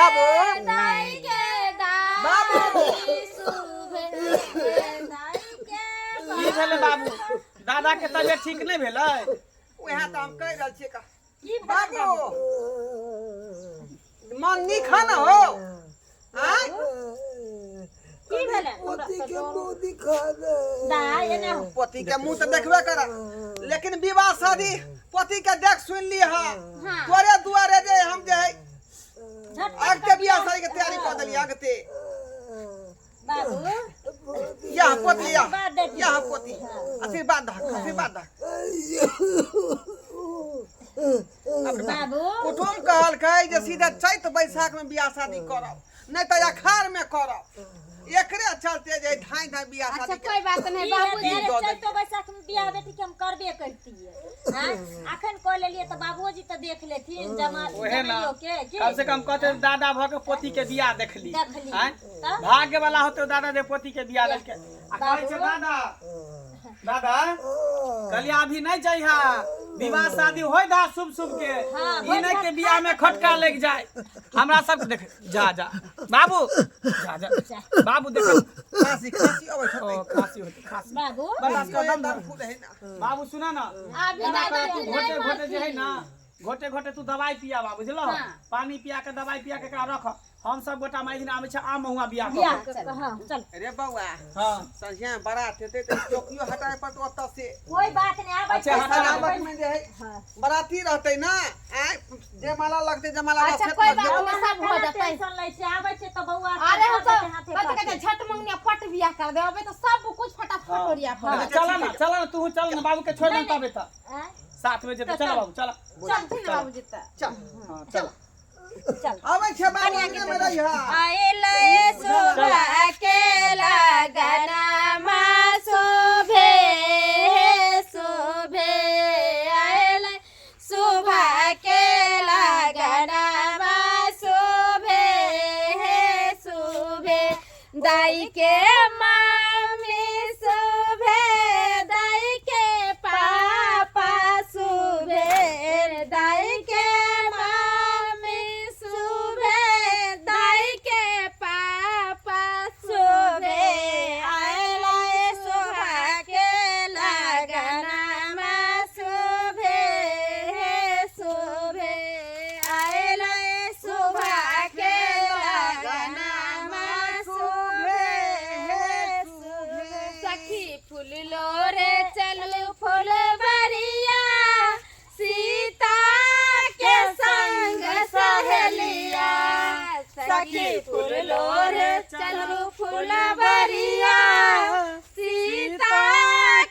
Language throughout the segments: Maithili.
बाबू दाई के बाबू। दादी शोभे दाई के की भेलै बाबू दादा के तबियत ठीक नहि भेलै उएह तऽ हम कहि रहल छियै का की भेलै बाबू मन नीक है ना हो आँय की भेलै पोती के मुंह दिखा दे दाई एने हो। पोती के मुंह तऽ देखबे कर लेकिन विवाह शादी पोती के देख सुन ली हा हाँ। तोरे दुआरे जे हम जे है झटपट अगते बियाह शादी के तैयारी कऽ देली अगते बाबू यह पोती यह आशीर्वाद दे दियौ। यह पोती आशीर्वाद दहक आशीर्वाद दहक बाबू कुटुम कहलकै जे सीधे चैत बैसाख में बियाह शादी करब नहीं तऽ अखाड़ में करब एकरे चलते जे धाई धाई बियाह अच्छा शादी के कोई बात नहीं ई बाबूजी हेतै, दऽ देलियै। चैतो बैसाख में बियाह बेटी के हम करबे करतियै आँय अखन कऽ लेलियै तऽ बाबूजी तऽ देख लेथिन जमा ओहे ना जमाइयो के की कम से कम कहते दादा भऽ के पोती के बियाह देखली देखली आँय? तऽ भाग्य वाला होते दादा जे पोती के बियाह देलकै आ कहै छै दादा दादा कहलियै अभी नहि जइहा विवाह शादी होय दा शुभ शुभ के हाँ, ई नहि के बियाह में खटका लागि जाय हमरा सब देख जा जा बाबू जा जा बाबू देख खांसी खांसी अबै छै ओ खांसी होते खांसी बाबू बर्दाश्त कर दम धर। फूल है ना बाबू सुना ना अभी एना दादा कर तू जी घोटे नहीं घोटे जे है ना घोटे घोटे तू दवाई पियाबा बुझलो हाँ। पानी पिया के दवाई पिया के एकरा रख हम सब गोटा माई दिन आबै छै आम महुआ बियाह बियाह कऽ कऽ हाँ चल रे बौआ हां संझिया में बारात हेतै तऽ चौकियो हटाए पड़तौ ओतऽ से कोई बात नहीं आबै अच्छा, छै हटा सजावट में जे है बराती रहतै ना आँय जयमाला लगतै जयमाला अच्छा बाद कोई खेत बात लग नहीं सब हो केना जतै टेंशन लै छै आबै छै तऽ बौआ अरे हम हाथे सब हाथे कथी कहै छै झट मंगनिया पट बियाह कर दे अबे तो सब कुछ फटाफट ओरिया पड़े चल ना चल ना तू चल ना बाबू के छोड़ दे तबे तक आँय? साथ में जेतै चल बाबू चल चलथिन ना बाबूजी तऽ चल हां चल चल आबै छै बाबू अंगने में रहिहा आइले सुबह के लगनमा शोभे शोभे आइले सुबह के लगनमा शोभे शोभे दाई के मामी शोभे दाई के पापा शोभे दाई के मामी शोभे दाई के पापा शोभे आयला शोभा के लगनमा शोभे शोभे आयला शोभा के लगनमा शोभे शोभे सखी फूल लोरे चलू फुलबरिया सीता के संग सहेलिया सखी फूल लोरे चलू फुलबरिया सीता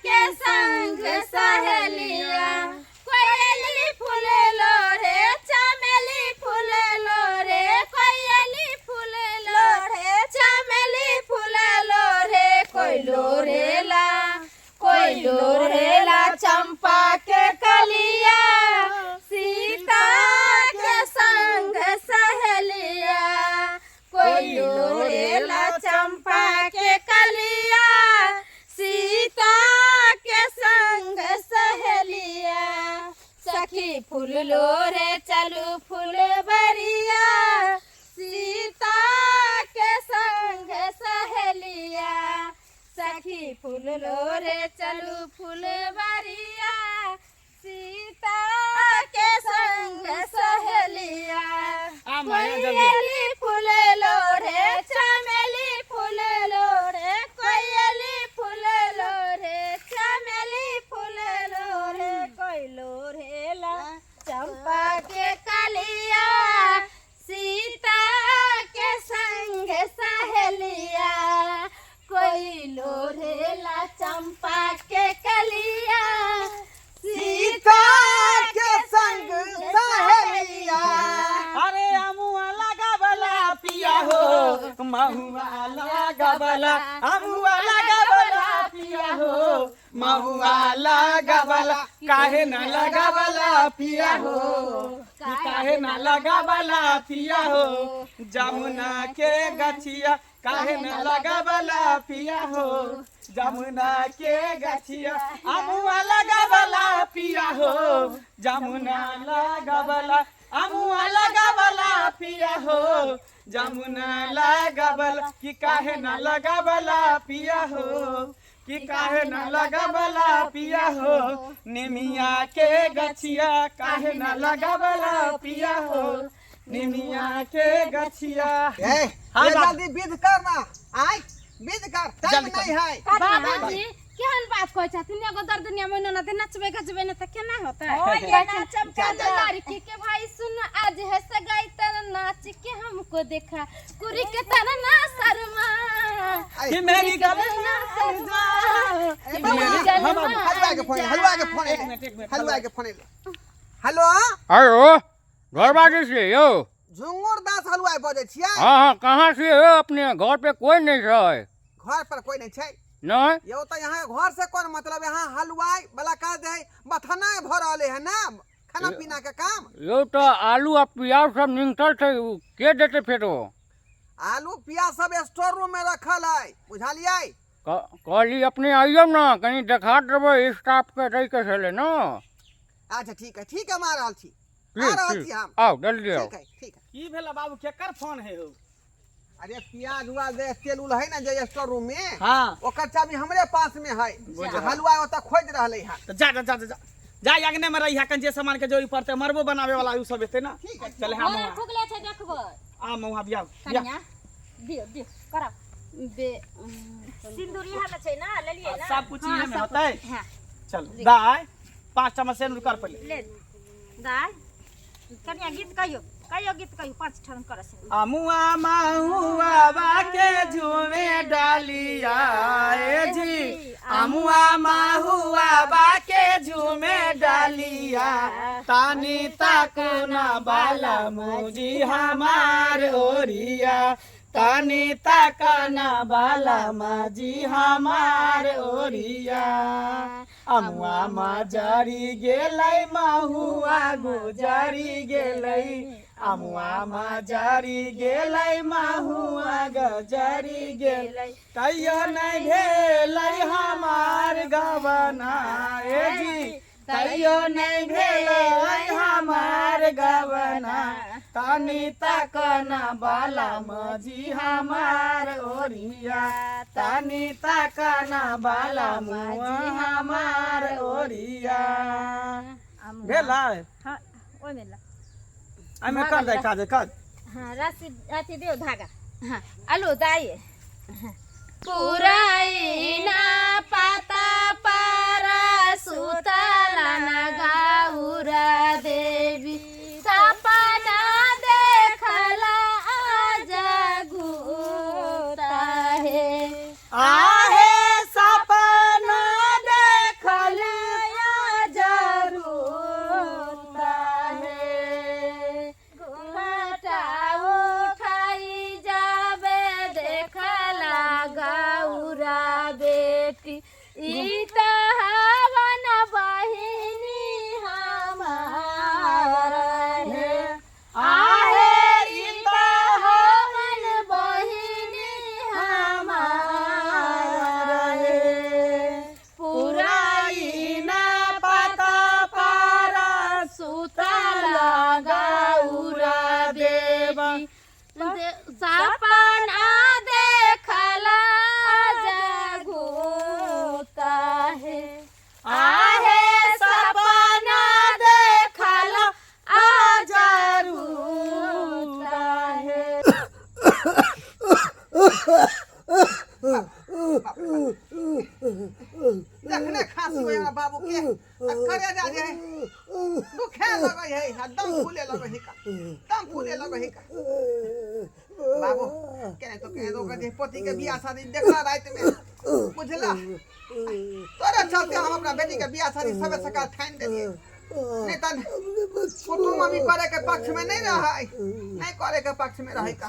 के संग सहेलिया कोयली फूल लोरे चमेली फूल लोरे कोयली फूल लोरे चमेली फूल लोरे कोई लोरेला कोई लोरेला चंपा के कलिया सीता के संग सहेलिया कोई लोरेला चंपा के कलिया सीता के संग सहेलिया सखी फूल लोरे चलू फूलबरिया सीता के संग सहेलिया सखी फूल लोरे चलू फूलबरिया सीता के संग सहेलिया आ माया जल्दी कोयली फूल लोरे चमेली फूल लोरे कोयली फूल लोरे चमेली फूल लोरे कोई लोरेला चंपा के कलिया सीता के संग सहेलिया कोई लोरेला चंपा के कलिया सीता के संग सहेलिया अरे अमुआ लगावला पिया हो महुआ लगावला अमुआ लगावला पिया हो महुआ लगावला काहे न लगावला पिया हो काहे न लगावला पिया हो जमुना के गछिया काहे न लगावला पिया हो जमुना के गछिया अमुआ लगावला पिया हो जमुना लगावला अमुआ लगावला पिया पिया हो, जामुन लगावला कि काहे न लगावला पिया हो, कि काहे न लगावला पिया हो, निमिया के गछिया काहे न लगावला पिया हो, निमिया के गछिया। ए, हाँ, ये बाबू। जल्दी विध कर ना, आय विध कर, टाइम जल्दी कर। नहीं है। बाबाजी केहन बात कहै छथिन, एगो दर्दनिया महीना न नचबे गजबे न त केना होतै? हो ये नाचब चल केना? लड़की के भाई सुन, आज है सगाई तर नाच के हमको देखा, कुरी के तरना शर्मा, कि मेरी कुरी के गल तरना शर्मा, ए, कि बाबा, मेरी हाँ, गल बाबू, हलवा के फोन, हलवा के फोन, एक मिनट, एक मिनट, हलवा के फोन। हेलो। हेलो, घर बाजू से यो? झुंगुर दास हलवाई बजै छियै? हाँ हाँ, कहाँ से हो अपने? घर पे कोई नहीं है। घर पर कोई नहीं छै? नहीं। यौ तऽ यहाँ घर से कोन मतलब, यहाँ हलवाई वाला काज है, बथना भऽ रहले है ना, खाना पीना के काम। यो तो आलू आ प्याज सब निकल थे, उ के देते फेरो? आलू प्याज सब स्टोर रूम में रखल है, बुझलियै? कहली अपने आइयो ना, कहीं देखा देबै स्टाफ के दै के छलै ना। अच्छा ठीक है, ठीक है, हम आ रहल छी, आ ठीक रहल छी ठीक हम। आओ जल्दी आओ। ठीक है, ठीक है। की भेला बाबू, केकर फोन है हो? अरे प्याज उआज जे तेल उल है ना जे स्टोर रूम में, हाँ, ओकर चाबी हमरे पास में है, बुझल। हलवाई ओतऽ खोजि रहले है। तऽ जा जा जा जा जा, अगने में रहिया, कन जे सामान के जरूरी पड़ते मरबो बनावे वाला उ सब हेतै ना। ठीक है। चल हम गोर फुगले छै देखबै। आ महुआ बियाह बियाह। कनिया दियौ दियौ करब। बे सिन्दूर इएह में छै ना, लेलियै ना? सब कुछ हाँ, इहे में सब होतै। हाँ। चल दाय, 5 टा मशीन कर पहिले। ले दाय, कनिया गीत कहियो, कहियो गीत कहियो, 5 ठाम कर सिन्दूर। अमुआ महुआ बाके झूमे डालिया ए जी, अमुआ महुआ बाके झूमे डालिया, तानी ताकुना बाला मुजी हमार ओरिया, तानी ताकना बाला माजी हमार ओरिया, अमुआ माजरी गेलै महुआ गुजरी गेलै, अमुआ माजरी गेलै महुआ गजरी गेलै, तैयो नहि भेलै हमार गबना ए जी, तैयो नहि भेलै हमार गबना, तनी तकना बाला मजी हमार ओरिया, तनी तकना बाला मुआ हमार ओरिया। भेलै? हाँ, ओहिमे ला। एहिमे कर दे काज कर। हाँ, रस्सी अथी दियौ धागा। हाँ। आलू दाइ। पुराइना पाता पारा सुतला न गाउरा देवी, सपना देखला आज गुता हे, आहे सपना देखल जरूरता हे, घूंघटा उठाई जाबे देखला गौरा बेटी, ई त हवन बहिनी हमार हे, आहे ई त हवन बहिनी हमार हे, पुराइना पाता पारा सुतला गौरा देवी, सपना देखला जगूता है, आहे सपना देखल आजरूता है। देखने खांसी होय हमरा बाबू के, आ करे जा जे दुखे लगै है, आ दम फूले लगै है का, दम फूले लगै है का। बाबू केने तो केने तो जे पति के बियाह शादी देखला राति में, बुझला? तोरे चलते हम अपना बेटी के बियाह शादी सबे सकाल ठानि देलियै, नहीं त कुटुम अभी करे के पक्ष में नहीं रहै, नहीं करे के पक्ष में रहै का।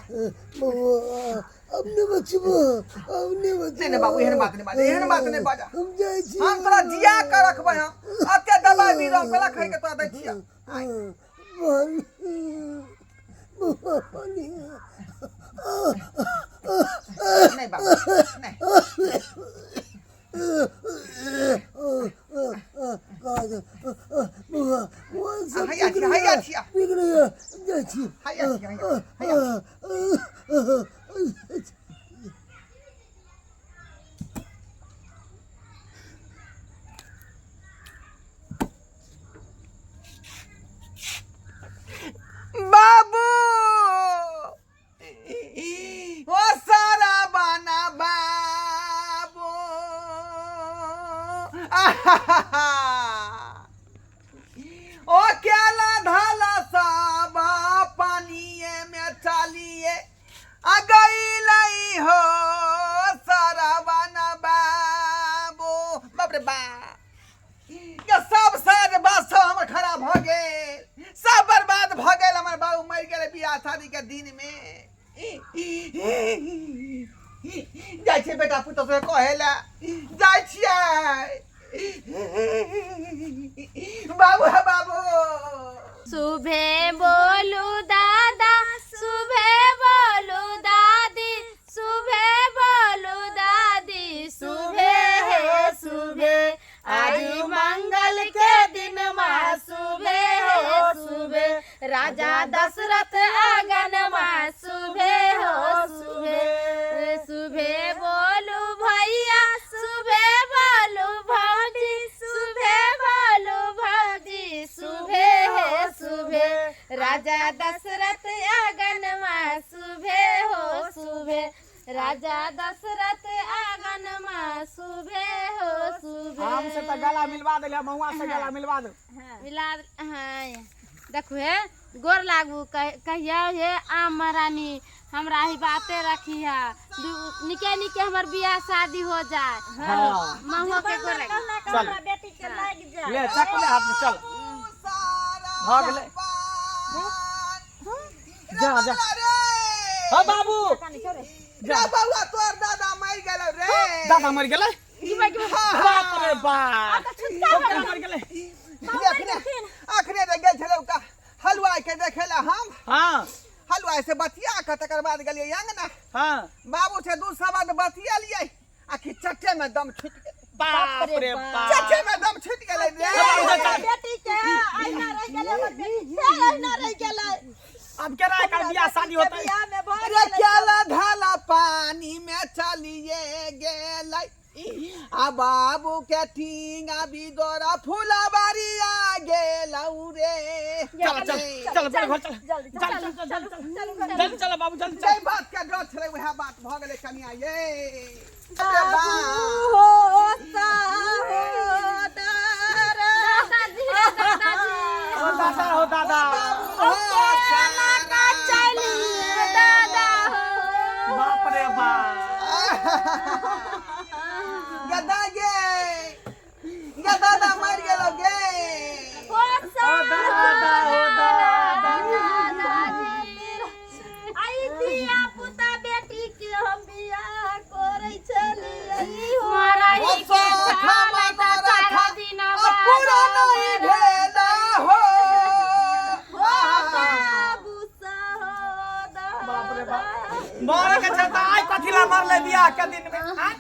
बौआ, अपने बचबो, अपने बचबो। नहीं नहीं बाबू, एहन बात नहीं बाजा, एहन बात नहीं बाजा। हम जाइ छी। हम तोरा जिया के रखबै, हम अते दवाई बीरो केला खाइ के तोरा दै छियै। पानी, बौआ, पानी। नहीं बाबू, नहीं। बौआ, बौआ, सब हैया छी, हैया छी। बिगड़ैया, जाइ छी। हैया छी, हैया। शादी के दिन में जाइ छियै बेटा पुतोह सबके कहै लए जाइ छियै बाबू हे बाबू। सुबह बोलू दादा, सुबह बोलू दादी, सुबह बोलू दादी, सुबह है सुबह, आज मंगल के दिन माँ, सुबह हो सुबह, राजा दशरथ आंगन माँ, सुबह हो सुबह। सुबह बोलू भैया, सुबह बोलू भौजी, सुबह बोलू भौजी, सुबह है सुबह, राजा दशरथ आंगन माँ, सुबह हो सुबह, राजा दशरथ आंगन माँ, सुबह हो सुबह। आम से तऽ गला मिलवा देले, महुआ से गला मिलवा दे। मिला। हाँ, देखू हे, गोर लागू। कहिया हे आम महारानी, हमरा ही बाते रखी है, निके निके हमर बियाह शादी हो जाए। हाँ। महुआ के गोर लागी। कहना चल। हमरा बेटी के लागि जाए। ले चक्कू ले हाथ में, चल भऽ गेलै। जा जा। हाँ बाबू। रे बउआ, तोर दादा मरि गेलौ रे। दादा मरि गेलै? बाप रे बाप, ओकरा मरि गेलै? अखने अखने जे गेल छलौ का हलवाई के देखे ला हम। हलवाई से बतिया के तकर बाद गेलियै अंगना। बाबू से दू शब्द बतियलियै आ कि चट्टे में दम छुटि गेलै। बाप रे बाप, चट्टे में दम छुटि गेलै रे। बेटी के अहिना रहि गेलै, हमर बेटी फेर अहिना रहि गेलै। अब केना एकर बियाह शादी होतै? बियाह में भऽ रे गेलै। केला धाला पानी में चलिए गेलै आ बाबू के ठींगा बिगोरा फुलबारी आ गेलौ रे। चल चल चल, बड़े घर चल। जल्दी। चल चल चल चल चल, जल्दी चल बाबू, जल्दी जै चल। बात के डर छलै वएह बात भऽ गेलै कनिया ये। अरे बाप हो सहोदर। दादाजी, दादाजी। ओ दादा, हो दादा। हो चलिए दादा हो। बाप रे बाप। गदा गे, गदा दा मरि गेलौ गे। हो ओ दादा, हो दादा। दादाजी। आई धिया पुता बेटी के हम बियाह करै छलियै हो। मरई ओ के सोखा छाल तऽ मनोरथ चारि दिन आ पूरा नहि भेल हो। बाबू सहोदर। बाप रे बाप, मरे के छै तऽ आइ कथी ला मरले बियाह के दिन में? आँय?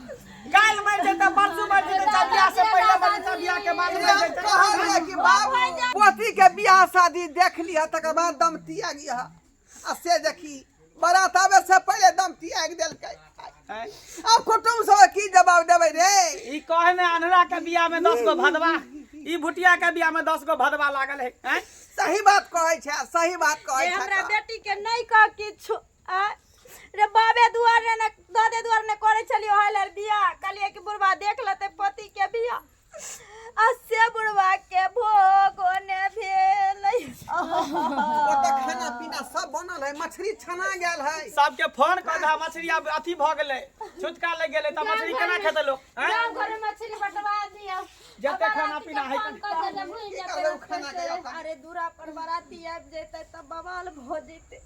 काल्हि मरि जेतै, परसू मरि जेतै, चाहे बियाह से पहिले मरि जेतै, बियाह के बाद मरि जेतै। कहलियै कि बाबू, पोती के बियाह शादी देख लिह, तकर बाद दम तियाग लिह, आ से देखी बारात आबे से पहिले दम तियाग देलकै। आँय? आब कुटुम्ब सब की जवाब देबै रे? ई कहे में अन्हरा के बियाह में 10 गो भदवा, ई भुटिया के बियाह में 10 गो भदवा लागल है। आँय? सही बात कहै छै, सही बात कहै रे छै। हमरा बेटी के नहि कह किछु आ रे। बाबे दुआरे ने दादे दुआरे ने करै छलियै ओहि लेल बियाह। कहलियै कि बुढ़बा देख लेतै पति के बियाह, आ से बुढ़बा के भोगो ने भेलै। ओतऽ खाना पीना सब बनल है, मछली छना गेल है। सबके फोन कऽ दह, मछली आब अथी भऽ गेलै, छुटका लागि गेलै, तऽ मछली केना खेतै लोक? आँय? गाँव घर में मछली बटवा दियौ। जते खाना पीना है। फोन कऽ देले भूलि की जेतै। करबै ओ खाना के अपन? अरे दूरा पर बाराती आबि जेतै तऽ बवाल भऽ जेतै।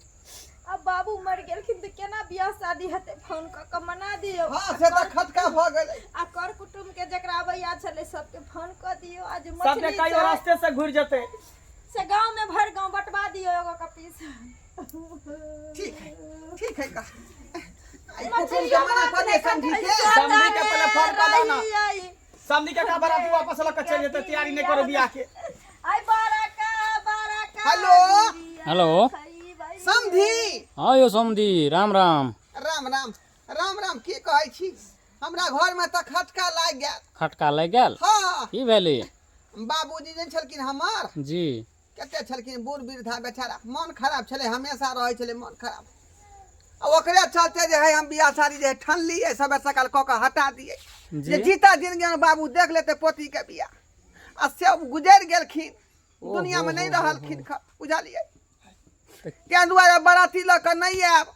अब बाबू मरि गेलखिन तऽ केना बियाह शादी हेतै? फोन कऽ कऽ मना दियौ। हँ, से तऽ खटका भऽ गेलै। आ कर कुटुम्ब के जकरा अबैया छलै सबके फोन कऽ दियौ। आ जे सबके मछली कहियो छै रास्ते से घुरि जेतै। से गाँव में भरि गाँव बटवा दियौ एगो के पीस। ठीक है, ठीक है। का आई कुटुम्ब के मना कऽ दे समझी के। समधी के पहिले फोन कऽ दहो ना। आई समधी के का बाराती वापस लऽ कऽ चलि जेतै, तैयारी नहि करो बियाह के। आई बारका बारका। हेलो। हेलो। समधी। हाँ यौ समधी, राम राम। राम राम, राम राम। की कहै छी, हमरा घर में तऽ खटका लागि गेल। खटका लागि गेल? हँ। की भेलै? बाबूजी जे छलखिन हमर जी कते छलखिन बूढ़ वृद्धा बेचारा, मन खराब छलै, हमेशा रहै छलै मन खराब। आ ओकरे चलते जे है हम बियाह शादी जे है ठनलियै, सबेर सकाल कऽ कऽ हटा दियै जे जीता जिनगी में बाबू देख लेतै पोती के बियाह, आ से गुजरि गेलखिन, दुनिया में नहि रहलखिन, बुझलियै? ताहि दुआरे बराती लऽ कऽ नहि आयब।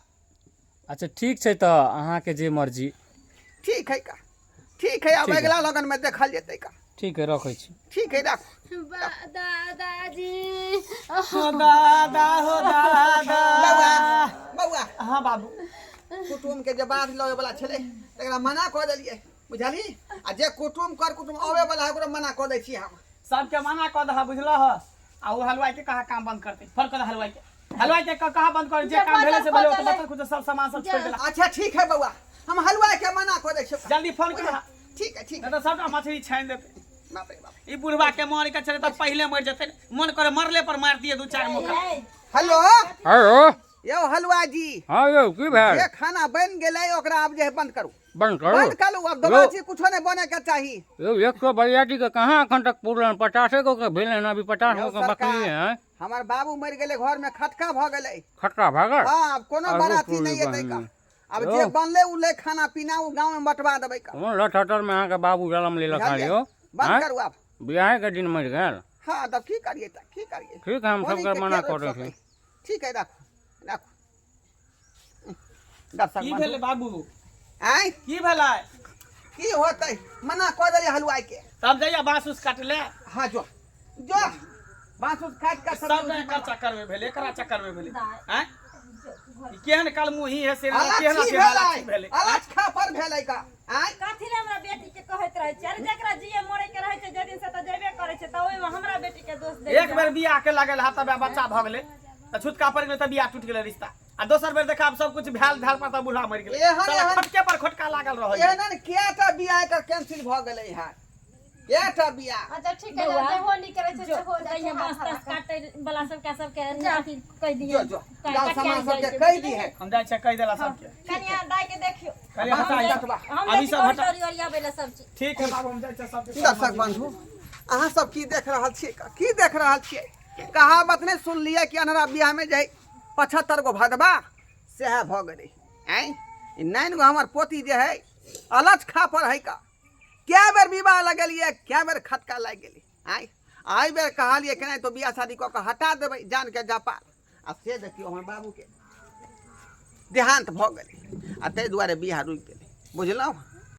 अच्छा, ठीक छै, तऽ अहाँके जे मर्जी। ठीक है का, ठीक है। आब ठीक है। अगिला लगन में देखल जेतै का। ठीक है, रखै छी। ठीक है, राखू। दादाजी। हो दादा, हो दादा। बौआ, बौआ। हाँ बाबू। कुटुम के जे बाध लगे वाला छलै तकरा मना कऽ देलियै, बुझलही? आ जे कुटुम कर कुटुम अबै वाला है ओकरो मना कऽ दै छियै हम। सबके मना कऽ दह, बुझलह? आ ओ हलवाई के कहा काम बंद करते, फोन कर हलवाई के, हलवाई के कहा बंद कर, जे काम भेलै से भेलै, ओ तऽ बचल कुछ सब सामान सब छोड़ि देला। अच्छा ठीक है बौआ, हम हलवाई के मना कऽ दै छियै। जल्दी फोन कर। ठीक है, ठीक है। नहीं तऽ सबटा मछली छानि देतै। बाप रे बाप। ई बुढ़वा के मार के चले तऽ पहिले मरि जेतै, मन करे मरले पर मार दिए दू चारि मौका। हेलो। हेलो। यौ हलवा जी। हाँ यौ, की भेल? जे खाना बनि गेलै ओकरा आब जे है बंद करू। बंद करू? बंद करू, आब दोबारा चीज कुछो नहि बने के चाही। यौ, 100 बरियाती के कहाँ एखन तक पुरल? 50 गो के भेल हन, अभी 50 यौ गो के सरकार, बकली है। हमर बाबू मरि गेलै, घर में खटका भऽ गेलै। खटका भऽ गेल? हाँ, आब कोनो आगू बराती पूरी नहि एतै का। बहिनी। आब यौ। जे बनलै उ ले खाना पीना, उ गाँव में बँटवा देबै का। कोन लठटर में अहाँके बाबू जन्म लेलक हन? बुझलियै? यौ? बंद आँय? करू आब। बियाहे के दिन मरि गेल? हाँ, तब की करियै, तऽ की करियै? ठीक है, हम होनी सबके के मना के रोकि करै छी। सकै? ठीक है, राखू राखू। दर्शक की बंधु। भेलै बाबू? आँय? की भेलै? की होतै, मना कऽ देलियै हलुआई के। तब जाइए बाँस उस काट ले। हाँ, जो जो बाँस उस काटि कऽ सब ने एकर चक्कर में भेलै, एकरा चक्कर में भेलै। आँय, ई केहन कलमुही है से केहन अलक्षी अथी भेलै। हालत भेलै। अलक्ष पर भेलै का, आँय? कथी ले हमरा बेटी के कहैत रहै छै? अरे जकरा जिए मरे के रहै छै जे दिन से तऽ जेबे करै छै, तऽ ओहिमे हमरा बेटी के दोष दै? एक बेर बियाह के लगल हा तब बच्चा भऽ गेलै तऽ छुटका पड़ि गेलै, तऽ बियाह टूटि गेलै रिश्ता, आ दोसर बेर देखा आब सब कुछ भेल धाल पर तऽ बूढ़ा मरि गेलै। एहन साला एहन खोटके पर खोटका लागल रहै। एहन कएटा बियाह एकर कैंसिल भऽ गेलै हँ, कएटा बियाह। अच्छा ठीक है, जे होली करै छै से हो जाइ छै। बाँस ताँस काटै वाला सबके सबके अथी कहि जो दियै। जो गाँव समाज सबके कहि दिहे। हम जाइ छियै कहि देला सबके। कनिया दाइ के देखियौ। कहलियै हटा बाँस ई। कटबा। हम अभी सब हटा। ओरियाबै लए सब चीज। ठीक है बाबू, हम जाइ छियै सबके। दर्शक बंधु, अहाँ सब की देख रहल छियै? की देख रहल छियै? कहावत नहि सुनलियै कि अन्हरा बियाह में जे 75 गो भदवा, सएह भऽ गेलै। आँय, ई 9 गो हमर पोती जे है अलच खा पर है का। कए बेर विवाह लगेलियै, कए बेर खटका लागि गेलै। आँय, एहि बेर कहलियै कि नहि तो बियाह शादी कऽ कऽ हटा देबै जानके जपाल, आ से देखियौ हमर बाबूके देहान्त भऽ गेलै, आ ताहि दुआरे बियाह रुकि गेलै, बुझलहुँ?